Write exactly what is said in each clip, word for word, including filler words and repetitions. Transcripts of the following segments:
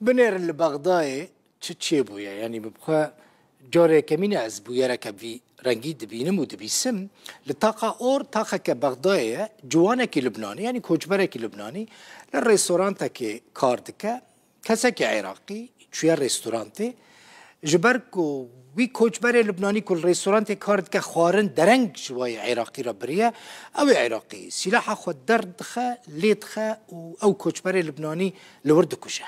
Binêrin li Bexdayê çi çêbûye? Yanî bi xwe carê yekemîn e ez bûyereke vî rengî dibînim û dibîsim. Li taxa Or, taxeke Bexdayê ye, ciwanekî Lubnanî, yanî koçberekî Lubnanî, li restorantekê kar dike. Kesekî Iraqî çûye restorantê. Ji ber ku wî koçberê Lubnanî ku li restorantê kar dike, xwarin dereng ji wayê Iraqî re biriye, ew ê Iraqî sîlaha xwe derdixe, lê dixe û ew koçberê Lubnanî li wir dikuje.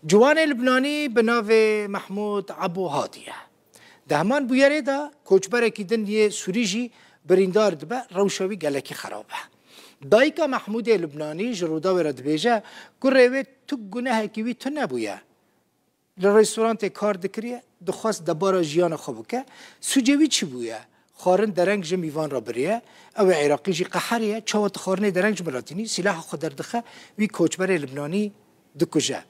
Ciwanê Lubnanî bi navê Mehmûd Ebû Hadî ye. Di heman bûyerê de koçberekî din yê Sûrî jî birîndar dibe, rewşa wî gelekî xerab e. Dayika Mehmûdê Lubnanî ji Rûdawê re dibêje, kurê wê tu gunehekî wî tune bûye. Li restorantê kar dikiriye, dixwest debara jiyana xwe bike. Sûcê wî çi bûye? Xwarin dereng ji mîvan re biriye. Ew ê Iraqî jî qeheriye. Çawa tu xwarinê dereng ji min re tînî? Sîlaha xwe derdixe, wî koçberê Libnanî dikuje.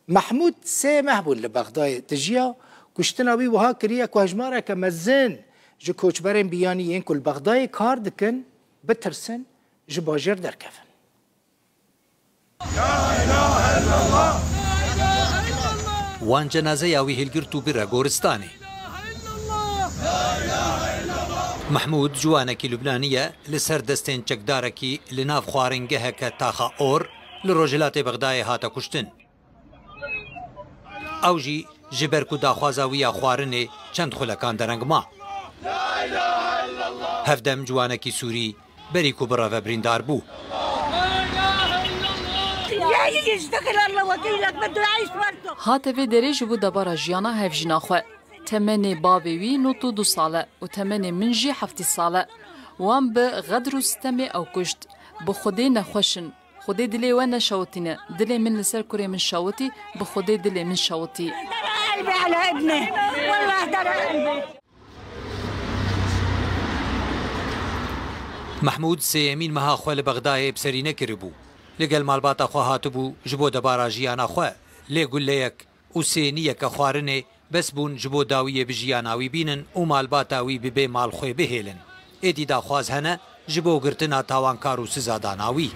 Mehmûd sê meh bûn li Bexdayê dijiya. Kuştina wî wiha kiriye ku hejmareke mezin ji koçberên biyanî yên ku li Bexdayê kar dikin, bitirsin, ji bajêr derkevin. Wan cenazeya wî hilgirt û bire goristanê. Mehmûd ciwanekî Lubnanî ye, li ser destên çekdarekî li nav xwaringeheke taxa Or li rojhilatê Bexdayê hate kuştin. Ew jî ji ber ku daxwaza wî ya xwarinê çend xulekan dereng ma. Hevdem ciwanekî Sûrî berî ku bireve birîndar bû. Hate vê derê ji bo debara jiyana hevjîna xwe. Temenê bavê wî nod û du sal e û temenê min jî heftî sal e. Wan bi xedr û sitemê ew kuşt. Bi Xwedê nexweş in. Xwedê dilê we neşewitîne. Dilê min li ser kurê min şewitî, bi Xwedê dilê min şewitî. قلبي على ابني. والله ترى قلبي. Mehmûd sêyemîn meha xwe li Bexdayê bi serî nekiribû. Li gel malbata xwe hatibû ji bo debara jiyana xwe, lê guleyek û sêniyeke xwarinê bes bûn ji bo dawiyê bi jiyana wî bînin û malbata wî bi bê malxwê bihêlin. Êdî daxwaz hene ji bo girtina tawankar û sizadana wî.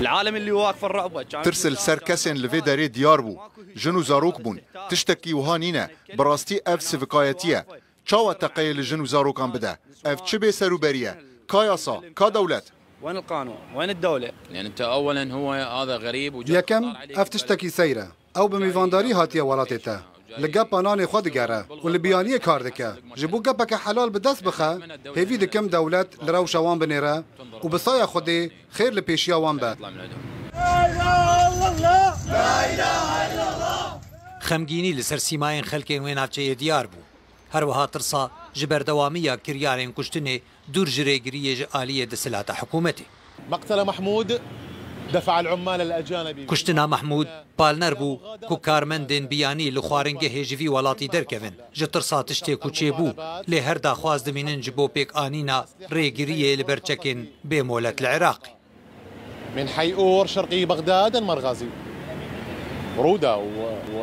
العالم اللي واقف الرعب كان Tirs li ser kesên li vê derê diyar bû. Jin û zarok bûn. Tiştekî wiha nîne. Bi rastî ev sivikayetî ye. Çawa teqeyê li jin û zarokan bide? Ev çi bêserûberî ye? Ka yasa? Ka dewlet? وين القانون؟ وين الدولة؟ يعني انت اولا هو هذا غريب وجاي Yekem, ev tiştekî seyr e. Ew bi mîvandarî hatiye welatê te. Li gepa nanê xwe digere û li biyaniyê kar dike. Ji bo gepeke helal bi dest bixe, hêvî dikim dewlet li rewşa wan binêre û bi saya Xwedê xêr li pêşiya wan be. Xemgînî li ser sîmayên xelkên wê navçeyê diyar bû. Her wiha tirsa ji berdewamiya kiryarên kuştinê dûr ji rêgiriyê ji aliyê desthilata hikûmetê. مقتل محمود دفع العمال الأجانب Kuştina Mehmûd palner bû ku karmendên biyanî li xwaringehê ji vî welatî derkevin, ji tirsa tiştê ku çêbû, lê her daxwaz dimînin ji bo pêkanîna rêgiriyê li ber çekên bêmolet li Iraqê. من حي أور شرقي بغداد المرغازي. رودة و... و...